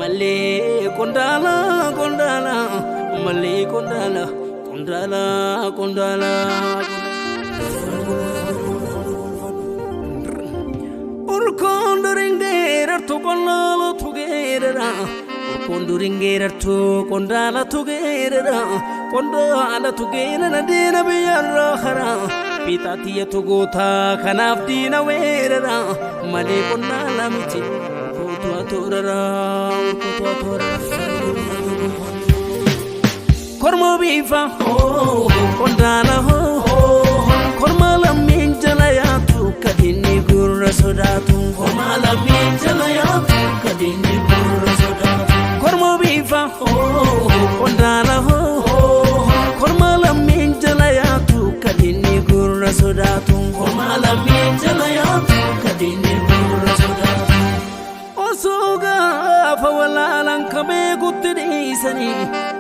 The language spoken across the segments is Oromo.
Malee qondaala qondaala malee qondaala qondaala qondaala. Urkoon duriin geerartu qondaala tugeerara. Urkoon duriin geerartu qondaala tugeerara. Qondaala tugeerara diina biyyarraa haraa. Fiixaatiyyatu goota kanaaf diina weerara. Malee qondaala miti urkootu atoorara. Urkootu atoorara. Korma biifa qondaala korma lammiin jala yaatu kadinni gurra sodaatu. Korma lammiin jala yaatu kadinni gurra sodaatu. Korma biifa qondaala korma lammiin jala yaatu kadinni gurra sodaatu. Korma lammiin jala yaatu kadinni gurra sodaatu. Osoo gaafa walaalaan ka beekutti dhiisanii,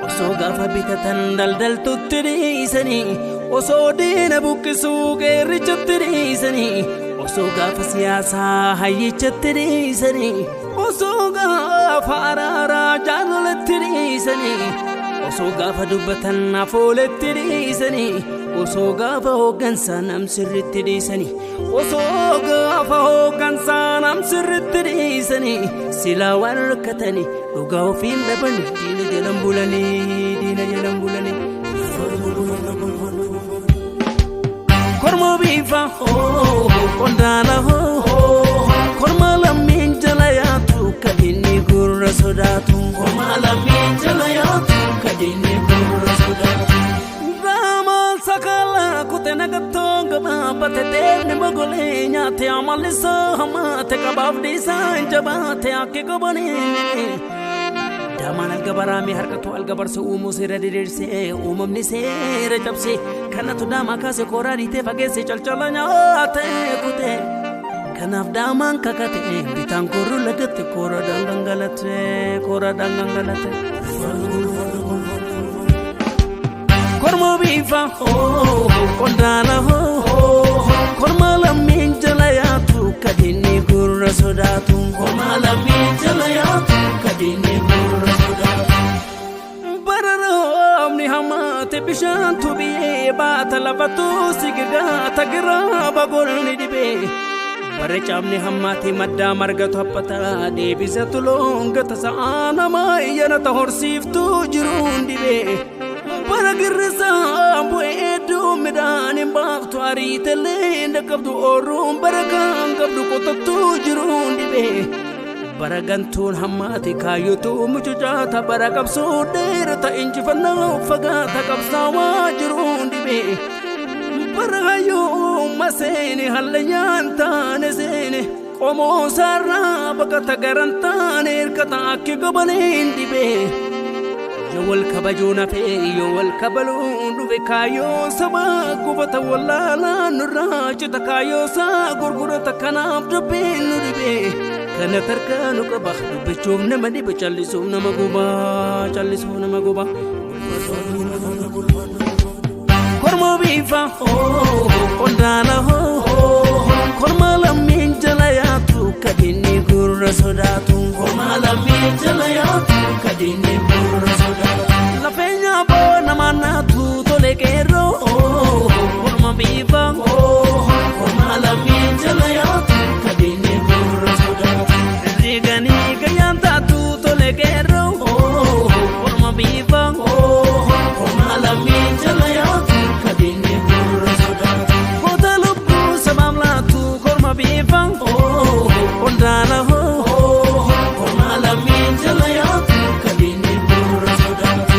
osoo gaafa bitatan daldaltutti dhiisanii, osoo diina buqqisuu qeerrichatti dhiisanii, osoo gaafa siyaasaa hayyichatti dhiisanii, osoo gaafa araaraa jaalalatti dhiisanii, osoo gaafa dubbatan afooletti dhiisanii, osoo gaafa hooggansaa nam sirritti dhiisanii, osoo gaafa hooggansaa nam sirritti dhiisanii, silaa waan rakkatanii dhugaa ofiin dhabanii diina jalan bulanii diina jalan bulanii. Korma biifa qondaala korma lammiin jala yaatu kadinni gurra sodaatu. Korma lammiin jala yaatu kadinni gurra sodaatu. Raamaan sakala kute nagattoo gabaabate teefni mogolee nyaate amallisaa hamaate qabaaf dhiisaa hin jabaate akki qabanii. Daamaan algabaraame harkatu algabarse uumuu seera diriirsee uumamni seera cabse kanatu daamaa kaase kooraa dhiitee fageesse calcala nyaate kute. Kanaaf daamaan kakate bitaan korru lagatte kooraadhaan gangalate kooraadhaan gangalate. Korma biifa qondaala korma lammiin jala yaatu kadinni gurra sodaatu. Korma lammiin jala yaatu kadinni gurra sodaatu. Bara roobni hamaate bishaantu biyyee baata lafatu sigigaata giraaba golni dhibee. Bara caamni hammaate maddaa margatu haphata deebisatu loon gata sa'aa namaa iyyana horsiiftuu jiruun dhibee. Bara girrisaa bu'ee hedduu midhaan hin baaftu ariitellee hin dhaqqabdu ooruun bara kaan qabdu qotattuu jiruun dhibee. Bara gantuun hammaate kaayyotu mucucaata bara qabsoo dheerata injifannoo fagaata qabsaawaa jiruun dhibee. Bara hayyuu maseeni hallayyaan taane seene qomoo saarraa baqata garan taane hirkata akki gobaniin dhibee. Yoo wal kabajuun hafee yoo wal kabaluun dhufe kaayyoo sabaa gubata wallaalaa nurraa cita kaayyoo isaa gurgurata kanaaf dubbiin nu dhibee. Kana tarkaa nu qaba dubbachuuf nama dhiba callisuuf nama guba callisuuf nama guba. Korma biifa qondaala korma lammiin jala yaatu kadinni gurra sodaatu. Korma lammiin jala yaatu kadinni gurra sodaatu. Lafeenya boo nama naatu tole qeerroo korma biifa Korma lammiin jala yaatu kadinni gurra sodaatu. Riganii gayyaan taatu tole qeerroo korma biifa Korma lammiin jala yaatu kadinni gurra sodaatu. Goota lubbuu sabaaf laatu korma biifa qondaala Korma lammiin jala yaatu kadinni gurra sodaatu.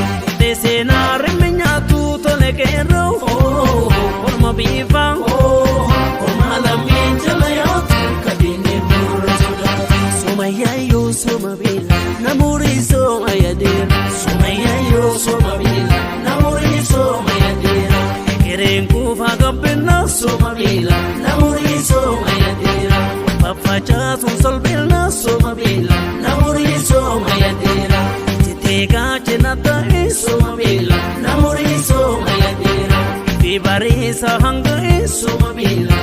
Seenaa rimmi nyaatu tole qeerroo korma biifa Korma lammiin jala yaatu kadinni gurra sodaatu. Sumayyayyoo suma beela namoori sooma yadeera. Sumayyayyoo soma beela namoori soma yadeera. Egereen kuufaa gabbinna suma beela Namoori soma yadeera. Faffacaasuun solbeelna suma beela Namoori soma yadeera. Titeegaa cina ta'e suma beela Namoori soma yadeera. Fi bariisa hanga'e suma beela.